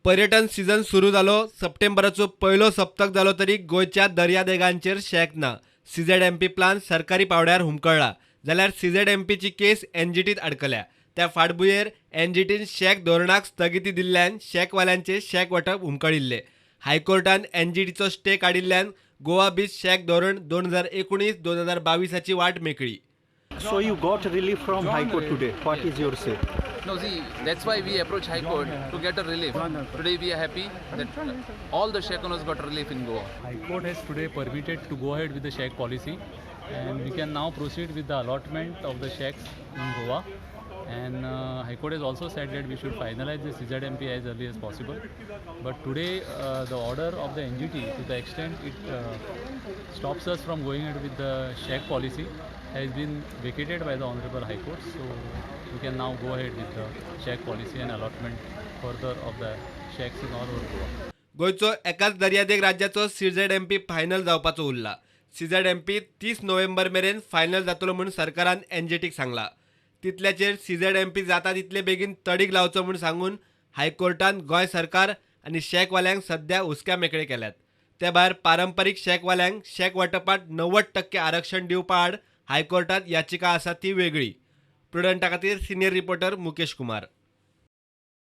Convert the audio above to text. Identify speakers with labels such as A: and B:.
A: पर्यटन सीझन सुरू जालो. सप्टेंबराचो पयलो सप्तक जालो तरी गोंयच्या दर्यादेगांचेर शॅक ना. सीझेडएमपी प्लान सरकारी पावड्यार हुमकळ्ळा जाल्यार सीझेडएमपीची केस एनजीटीत अडकल्या. त्या फाटभुंयेर एनजीटीन शॅक धोरणाक स्थगिती दिल्ल्यान शॅकवाल्यांचे शॅक वांटप हुमकळिल्ले. हायकोर्टान एनजीटीचो स्टे काडिल्ल्यान गोवा बीच शॅक धोरण 2019 2022 वाट मेकळी.
B: So you got relief from High Court today. What is your say?
C: No, see, that's why we approach High Court to get a relief. Today we are happy that all the shack owners got relief in Goa.
D: High Court has today permitted to go ahead with the shack policy, and we can now proceed with the allotment of the shacks in Goa. And High Court has also said that we should finalize the CZMP as early as possible. But today, the order of the NGT, to the extent it stops us from going ahead with the shack policy, has been vacated by the Honorable High Court. So we can now go ahead with the shack policy and allotment further of the shacks in all over Goa.
A: गोंयचो एकाच दर्यादेग राज्याचो CZMP final जावपाचो उरला. CZMP 30 नोव्हेंबर मेरेन final जातलो म्हूण सरकारान एनजीटीक सांगला. तितल्याचेर सीझेडएमपी जाता तितले बेगीन तडीक लावचो म्हूण सांगून हायकोर्टान गोंय सरकार आनी शॅकवाल्यांक सध्या हुस्क्या मेकळे केल्यात. ते भायर पारंपारीक शॅकवाल्यांक शॅक वांटपात 90% आरक्षण दिवपा आड हायकोर्टात याचिका आसा ती वेगळी. प्रुडंटा खातीर सिनियर रिपोर्टर मुकेश कुमार.